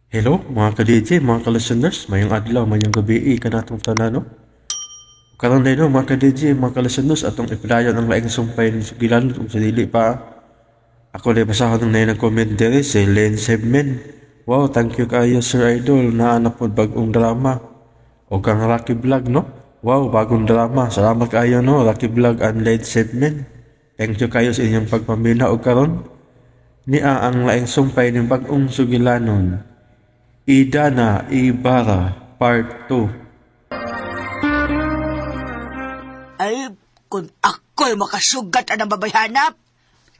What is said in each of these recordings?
Hello mga ka-DJ, mga ka-listeners, mayong adlaw, mayong gabi kanatong tanan, no? Karon day no, mga ka-DJ, mga ka-listeners, atong ipadayon ang laing sumpay ng sugilan ug sa dili pa. Ako na basahon ng naay comment diri si Len Sebmen. Wow, thank you kaayo Sir Idol, naa na pod bag-ong drama. O kang Rocky Vlog, no? Wow, bagong drama. Salamat kaayo, no, Rocky Vlog and Len Sebmen. Thank you kayo sa inyong pagpamina og karon. Nia ang laing sumpay ng bag-ong sugilanon. Idana Ibarra Part 2. Ay, kung ako'y makasugat ang babayhanap,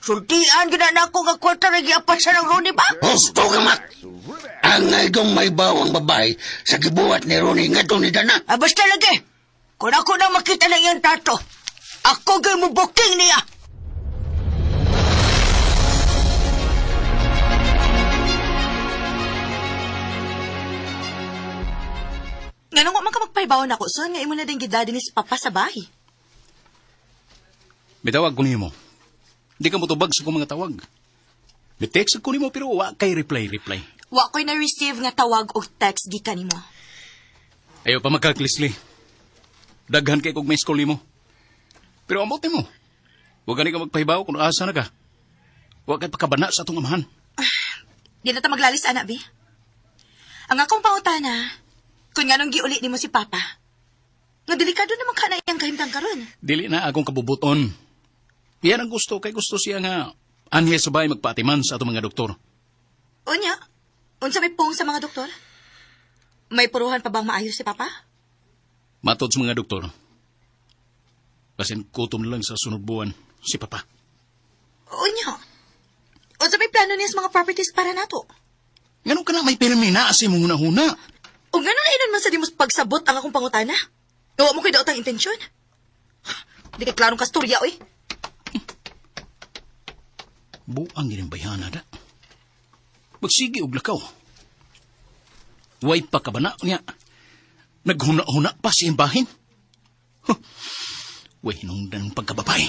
sultian gina na ako nga kwarta na giapat sa ng Ronnie ba? Husto ka, Mak! Ang ngayong may bawang babae sa gibuhat ni Ronnie ngadto ni Dana. Ah, basta lagi, kung ako na makita ng iyang tato, ako gay mo booking niya. Nganong wa man ka magpahibaw nako, son, nga imo na din gidadi ni si Papa sa bahay. Bitawag ko nimo. Di ka motubag sa akong mga tawag. Bitext ko nimo pero wa kay reply. Wa ko'y na-receive nga tawag og text gikan nimo. Ayaw pa magkaklisli. Daghan kay kog miss call nimo. Pero amot nimo. Wa gani ka magpahibaw kung asa na ka. Wa kay pakabana sa atong amahan. Di na ta maglalis, anak, bi. Ang akong pangutana, kung nganong giuli nimo si Papa, nga delikado naman ka na iyang kahimtang karon. Dili na akong kabubuton. Iyan ang gusto, kay gusto siya nga anhi sa bahay magpaatiman sa atong mga doktor. Unya, unsa may pong sa mga doktor? May puruhan pa bang maayos si Papa? Matod sa mga doktor, basin kutom lang sa sunod buwan si Papa. Unya, unsa may plano niya sa mga properties para nato? Nganong ka na may pirmi na sa imong huna-huna? O nga nung inon man sa di mo pagsabot ang akong pangutana? Gawa mo kay daot ang intensyon? Di kay klarong kasturya, oy. Buang gining bayhana da. Magsige og lakaw. Way pa ka ba na niya? Naghuna-huna pa si imbahin. Huh. Way hinungdan pagkababay.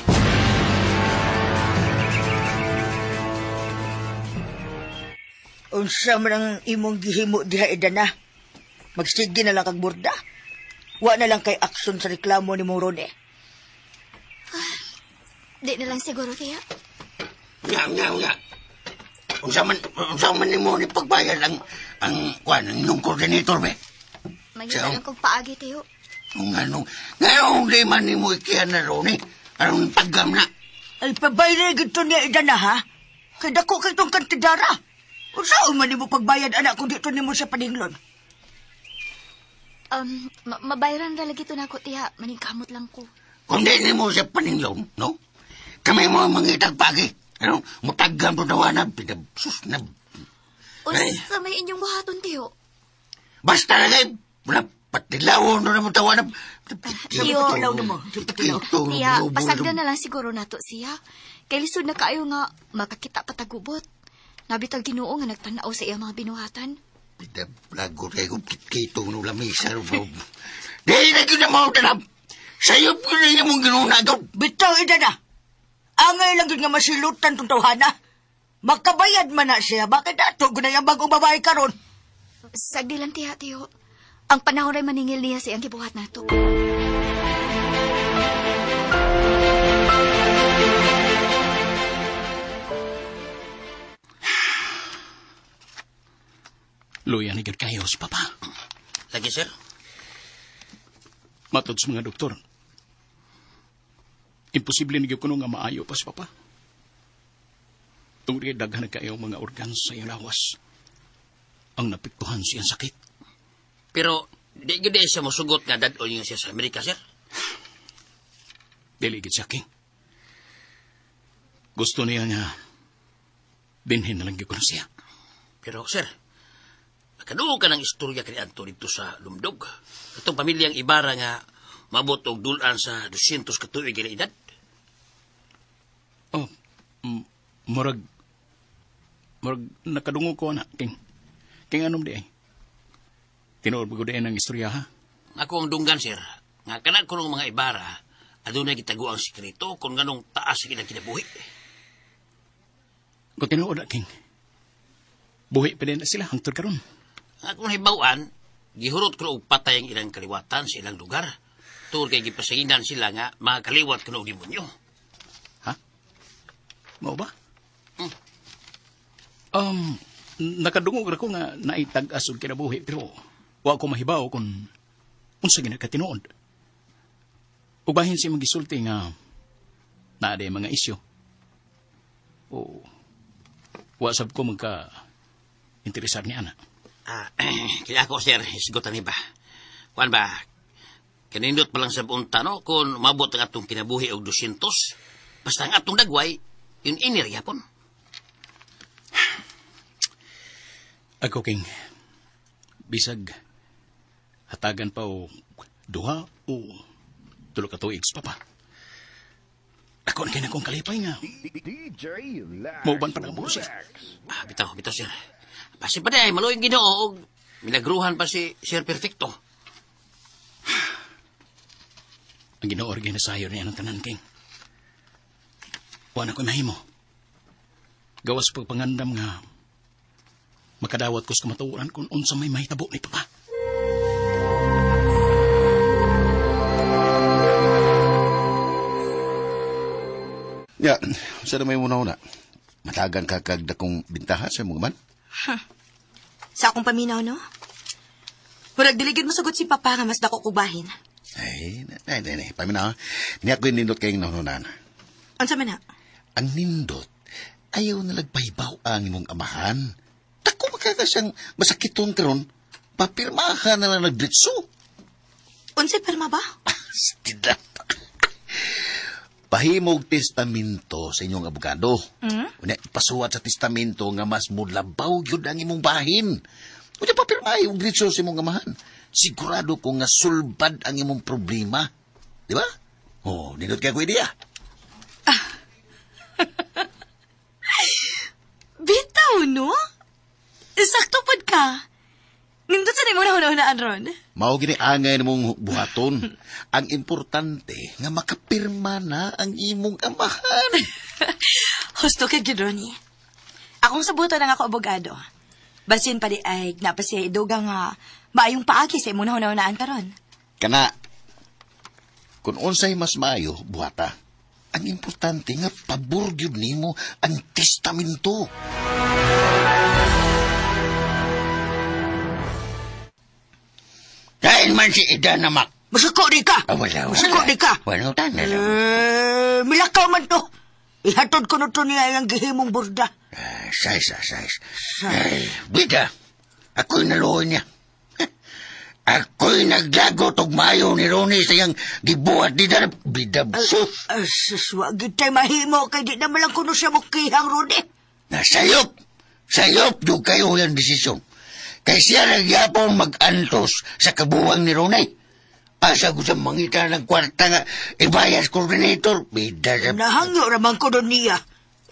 Unsa man ang imong gihimo diha, Idana? Magsige na lang kag burda. Wa na lang kay aksyon sa reklamo ni mong Ronnie. Di na lang siguro, tiya. Nga. Unsa man nimo ni pagbayad ang kuan ang inyong coordinator be? Mangita lang kong paagi, tiyo. Nganong ngayong di man nimo ikihan na Ronnie, aron paggam na. Ay, pabayra gito niya, Idana, ha? Kay dako kay tong kantidara. Unsa man nimo pagbayad, anak, kung dito nimo sa paninglon? Mabayaran ra lagi to nako, tiya. Maningkamot lang ko. Kung di nimo sa paninglon, no? Kami mo mangitag pagi. Ano, mutaggam to tawanan. Sus na. Unsa may inyong buhaton, tiyo? Basta na kayo. Patilawon na mo tawanan. Tiyo. Tiya, pasagdan na lang siguro nato siya. Kay lisod na kaayo nga makakita patagubot. Nabitag Ginoo nga nagtan-aw sa iyang mga binuhatan. Lagot kayo kito ng lamisa. Di na yun na mga tanap. Sa'yo po na mong ginuna doon. Bitaw, Idana. Angay lang yun nga masilutan tong tawhana. Makabayad man na siya. Bakit ato gunay ang bagong babae karon? Sagdi lang, tiya, tiyo. Ang panahon ay maningil niya sa iyang gibuhat nato. Luya ni gid kayo si Papa. Lagi, sir. Matod sa mga doktor, imposible ni gyud kuno nga maayo pa si Papa. Tungod kay daghan kayo mga organs sa iyang lawas ang napiktuhan siyang sakit. Pero di gyud siya mosugot nga dad-on niya siya sa Amerika, sir. Dili gid siya, King. Gusto niya nga dinhin na lang gyud kuno siya. Pero, sir, makaduo ka ng istorya kani adto dito sa Lumdog. Atong pamilyang Ibarra nga mabot og dulan sa 200 ka tuig nga edad. Oh, murag nakadungog ko na, King. King anom di ay. Tinuod ba ko di ang istorya, ha? Ako ang dunggan, sir. Nga kana ko mga Ibarra, adunay gitago ang sikreto kung nganong taas sa ilang kinabuhi. Kung tinuod na, King, buhi pa din na sila hangtod karon. Ang akong hibaw-an, gihurot ko og patay ang ilang kaliwatan sa ilang lugar. Tungod kay gipasanginan sila nga mga kaliwat kuno og demonyo. Ha? Mao ba? Nakadungog ra ko nga naitag-as og kinabuhi pero wa ko mahibaw kung unsa gina katinuod. Ug bahin siya magisulti nga naa day mga isyu. O wa sab ko magka interesar ni ana. Kaya ako, sir, isgutan ni ba? Kuan ba, kanindot pa lang sa unta, no? Kung mabot ang atong kinabuhi og 200, basta ang atong dagway, yun inir yapon. Ako, King, bisag hatagan pa o duha o tulo ka tuig sa papa. Ako na kaya akong kalipay nga. Mauban pa na ang siya. Bitaw, bitaw, sir. Basi pa di, maluwing Ginoo og milagruhan pa si Sir Perfecto. Ang Ginoo ra ginasayo niya ng tanan, King. Wa na ko'y mahimo. Gawas pagpangandam nga makadawat ko sa kamatuoran kung unsa may mahitabo ni Papa. Ya, sa may muna-una. Matagan ka kag dakong bintaha sa imong man? Sa akong paminaw, no? Murag diligid mo sagot si Papa nga mas dako kubahin. Ay, nay, nay, nay. Paminaw, niya ko'y nindot kayong nahununan. Unsa man na? Ang nindot, ayaw nalagpahibaw ang imong amahan. Dako makaka siyang masakiton karon, papirmahan na lang nagdritso. Unsay pirma ba? Stida. Pahimog testamento sa inyong abogado. Unya, ipasuwat sa testamento nga mas mulabaw yun ang imong bahin. Unya, papirmahe og dritso sa imong amahan. Sigurado ko nga sulbad ang imong problema. Di ba? Oh, nindot kay ko ideya. Bitaw, no? Sakto pod ka. Nindot sa nimo na hunahunaan ron. Mao gini angay nimong buhaton. Ang importante nga makapirma na ang imong amahan. Husto ka gyud, Ronnie. Akong sabutan ang ako abogado. Basin pa di ay napa siya idugang nga maayong paagi sa imong nahunahunaan karon. Kana, kung unsay mas maayo, buhata. Ang importante nga pabor gyud nimo ang testamento. Kain man si Ida na mak. Masuko di ka. Ah, wala, wala. Masuko di ka. Wala, wala, wala. Eh, milakaw man to. Ihatod ko na to niya ang gihimong burda. Size, size. Ay, bida, ako'y naluhoy niya. Ako'y naglagot og mayo ni Ronnie sa iyang gibuhat ni Darab. Bida, sus. Sus, wag tayo mahimo kay di naman lang kuno siya mukihang, Ronnie. Nasayop. Sayop, yung kayo yung desisyon. Kay siya nagyapon mag-antos sa kabuwang ni Ronnie. Asa ko sa mangita ng kwarta nga ibayas coordinator. Bida sa... Nahangyo raman ko doon niya.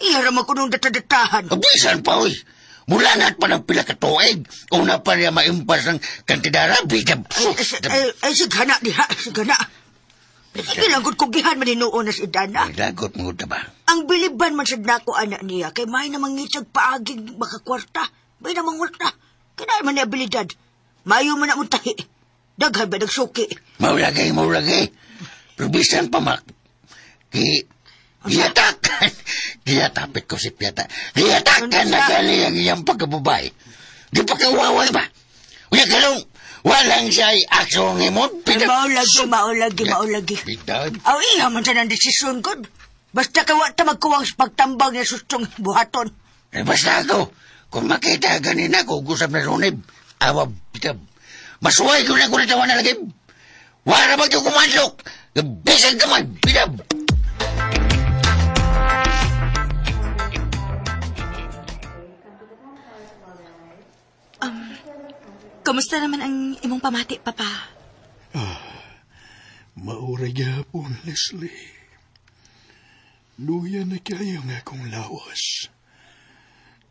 Iya raman ko nung datadatahan. Abisan pa, oy. Mula na't pa ng pila ka tuig. Una pa niya maimpas ng kantidara. Bida, sus. Ay, sighana diha, sighana. Gilanggot ko gihan maninuon na si Dana. Lagot mo ba? Ang biliban man sad nako anak niya kay may namang ngitsag paaging makakwarta. May namang warta. Kinay man ni abilidad. Mayo man ang tahi. Daghan ba nagsuki? Maulagay, maulagay. Pero bisan pa mak. Giyatakan. Giyatapit ko si Piata. Giyatakan na gali ang iyang pagkababay. Di pa kawaway ba? Unya kalong, walang siya ay aksyon ng imon. Maulagi, maulagi, maulagi. Bidad. Aw, iya man siya ng desisyon, God. Basta kawa ta magkuwang sa pagtambang na sustong buhaton. Eh, basta ako, kung makita ganina ko, gusap na runib, awa, bitab. Masuway ko na kung natawa na lagi. Wala ba yung kumadlok? Bisan ka man, bitab. Kamusta naman ang imong pamati, Papa? Mauray gihapon, Leslie. Luya na kayo nga akong lawas.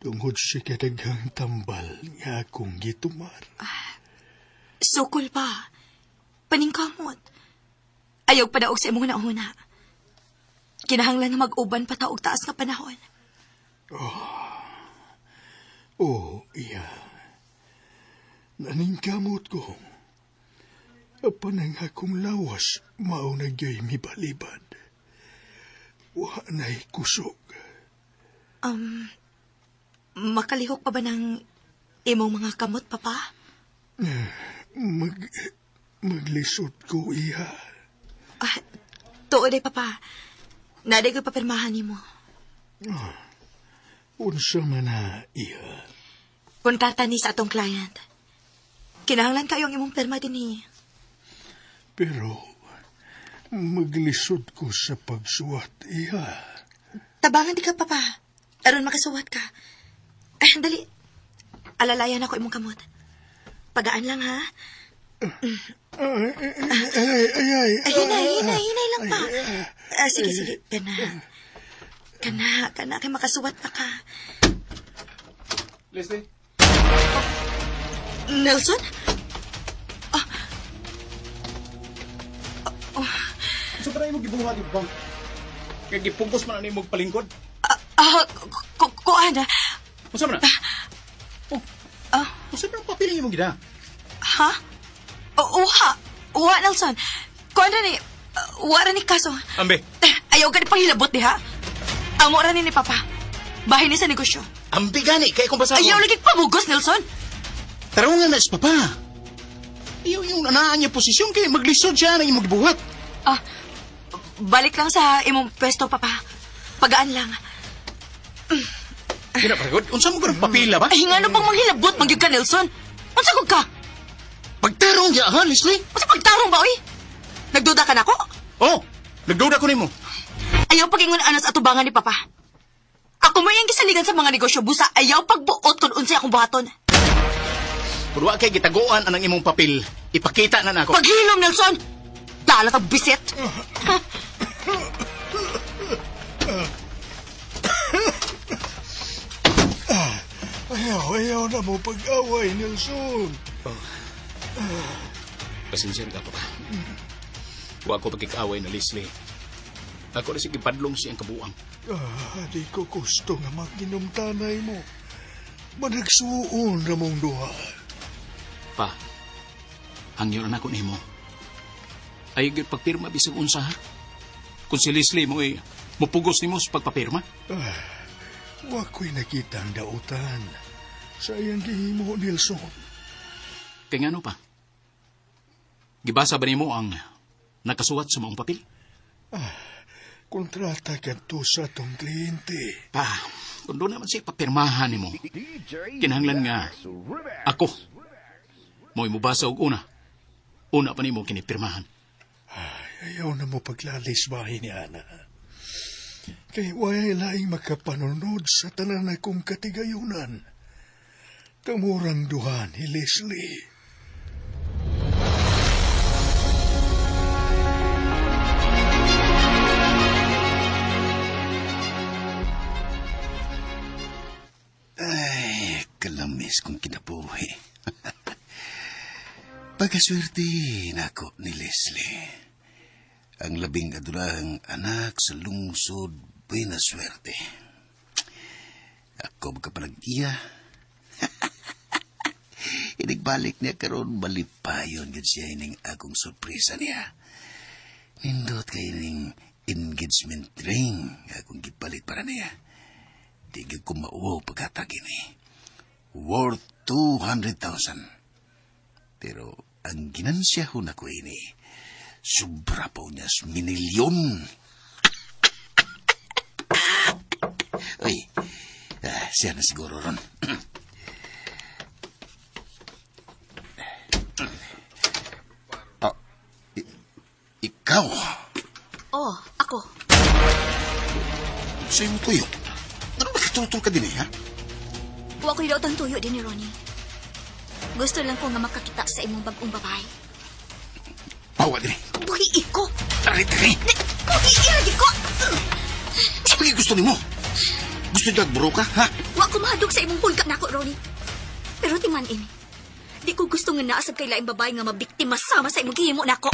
Tungod sa kadaghang tambal nga akong gitumar. Sukol pa. Paningkamot. Ayaw padaog sa imong nauna. Kinahanglan nga mag-uban pa ta og taas nga panahon. Oh, iya. Naningkamot ko. Apan ang akong lawas, mao na gyud mibalibad. Wa na'y kusog. Makalihok pa ba ng imong mga kamot, Papa? Maglisod ko, iha. Ah, tuod ay, Papa. Naday ko'y papirmahan nimo. Unsa man na, iha. Kontrata ni sa atong client. Kinahanglan kayo ang imong pirma din eh. Pero, maglisod ko sa pagsuwat, iha. Tabangan di ka, Papa. Aron makasuwat ka. Ay, dali. Alalayan ako imong kamot. Pagaan lang, ha? Ay, ay, ay, ay. Ay, hinay, hinay, hinay lang pa. Sige, sige. Kana. Kana, kana. Kay makasuwat pa ka. Leslie? Nelson? So pa na imong gibuhat yung bang? Kaya gipugos man na imong palingkod? Kuan, ah. Unsa man na? Oh. Unsa man ang papiling imong gida? Ha? Uha. Uha, Nelson. Kuan ra ni, uha ra ni kaso. Ambe. Ayaw ka ni panghilabot diha. Amo ra ni Papa. Bahin ni sa negosyo. Ambe gani, kay kung basa ko. Ayaw lagi pamugos, Nelson. Tarungan na si Papa. Ayaw yung anaan niya posisyon kay maglisod siya ng imong gibuhat. Ah, balik lang sa imong pwesto, Papa. Pagaan lang. Kina pagod, unsa mo gud papila ba? Ay, ngano pang manghilabot magyud ka, Nelson? Unsa gud ka? Pagtarong ya, ha, Leslie? Unsa pagtarong ba, oy? Nagduda ka nako? Oh, nagduda ko nimo. Ayaw pagingon anos atubangan ni Papa. Ako mo iyang gisaligan sa mga negosyo, busa ayaw pagbuot kung unsay akong buhaton. Kung wa kay gitaguan anang imong papel, ipakita na nako. Paghilom, Nelson! Dala ka bisit! Ayaw, ayaw na mo pag-away, Nelson. Oh. Pasensya ka, Papa. Wa ko pagkikaaway na Leslie. Ako na sige padlong siyang kabuang. Di ko gusto nga maginumtanay mo. Managsuon na mong duha. Pa, hangyo na nako nimo. Ay, gyud pagpirma bisag unsa, ha? Kung si Leslie mo ay mupugos nimo sa pagpapirma. Wa ko'y nakita ang dautan sa iyang gihimo, Nelson. Kaya ngano pa? Gibasa ba nimo ang nakasuwat sa maong papel? Kontrata kadto sa atong kliyente. Pa, kung doon naman siya papirmahan nimo, kinahanglan nga ako mo'y mubasa og una. Una pa nimo kinipirmahan. Ay, ayaw na mo paglalis bahay ni Ana. Kay way laing makapanunod sa tanan akong katigayunan. Kamurang duha ni Leslie. Ay, kalamis kong kinabuhi. Pagkaswerte nako ni Leslie. Ang labing adurang anak sa lungsod, buena swerte. Ako magkapanag-iya. Inigbalik niya karon malipayon gud siya ining akong sorpresa niya. Nindot kay ning engagement ring akong gipalit para niya. Di gyud ko mauwaw pagkatag ini. Worth 200,000. Pero ang ginansya ho nako ini, sobra pa niya sa minilyon. Uy, siya na siguro ron. Ikaw? Oh, ako. Sa'yo mo tuyo. Ano ba katultol ka din eh, ha? Wa ko'y daotang tuyo din ni Ronnie. Gusto lang ko nga makakita sa imong bagong babae. Bawa din eh. Buhi ko! Tari, tari! Buhi lagi ko! Sa gusto nimo? Gusto niya bro ka, ha? Wa ko mahadlok sa imong hulga nako, Ronnie. Pero timan ini. Di ko gusto nga naasab kay laing babae nga mabiktima sama sa imong gihimo nako.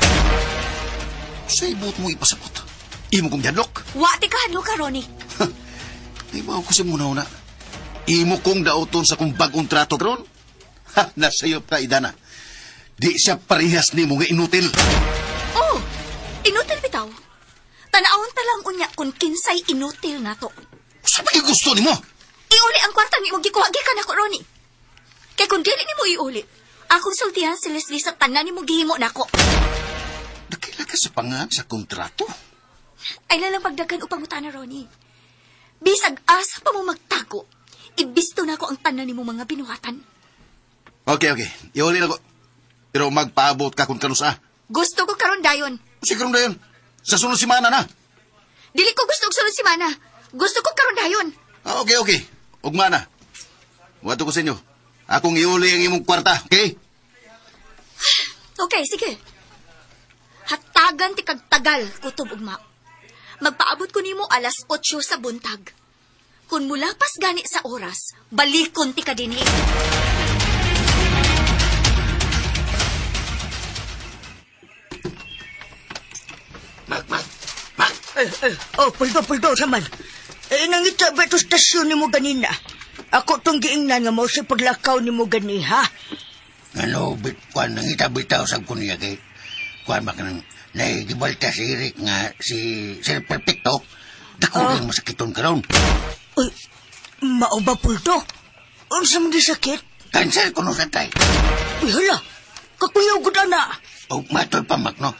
Sa ibot mo ipasabot. Imo kong jadlok. Wa ti kahadlok ka, Ronnie. Di ba ako sa muna-una? Imo kong daoton sa kong bagong trato, Ron? Ha, nasayop ka, Idana. Di siya parehas nimo nga inutil. Oh, inutil bitaw. Tanawon ta lang unya kung kinsay inutil nato. Sa pa gusto nimo? Iuli ang kwarta nga imong gikuha gikan nako, Ronnie. Kay kung dili nimo iuli, akong sultihan si Leslie sa tanan nimo gihimo nako. Dakila ka sa pangan sa kontrato. Ay lalang pagdagan upang utana, Ronnie. Bisag asa pa mo magtago, ibisto nako ang tanan nimo mga binuhatan. Okay, okay. Iuli na ko. Pero magpaabot ka kung kanusa. Gusto ko karon dayon. Siguro na yun. Sa sunod semana na. Dili ko gusto og sunod semana. Gusto ko karon dayon. Ah, okay, okay. Ugma na. Wato ko sa inyo. Akong iuli ang imong kwarta, okay? Okay, sige. Hatagan ti kag tagal, kutob ugma. Magpaabot ko nimo alas 8 sa buntag. Kung mulapas gani sa oras, balikon ti ka dinhi. Mag, mag, mag. Eh, eh, oh, puldo, puldo, saman. Eh, nangita ba ito stasyon ni mo ganina? Ako tong giingnan nga mo sa paglakaw ni mo gani, ha? Ano, bit, kuan, nangita bitaw sa ko niya kay, kuan ba kanang, naigibalta si Eric nga, si Sir Perfecto, dako rin masakiton karon. Uy, mao ba, puldo? Unsa man di sakit? Cancer kuno sa tay. Uy, hala, kakuyaw gud ana. O, matol pa, Mak, no?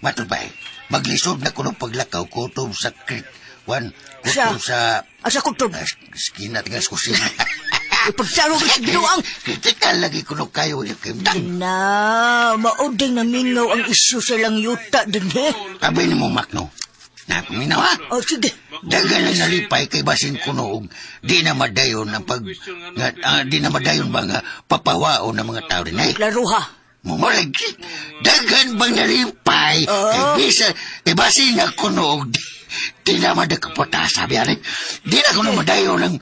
Matol pa eh. Maglisod na kuno paglakaw, kutob sa creek. Wan, kutob sa... Asa kutob? Skina, tingas kusina. Ipagsaro ka sa Ginoo. Kritikal lagi kuno kayo yung kimtang. Na, mao din namingaw ang isyu sa lang yuta din, he? Sabi ni mo, Mak, no? Napaminaw, ha? Oh, sige. Dagan lang nalipay kay basin kuno og di na madayon ang pag nga, di na madayon ba nga papawao ng mga tao rin eh. Klaro ha. Mumulag, daghan bang nalipay kay bisa kay basin na kuno og di na madakapota sabi ani. Di na kuno madayon ang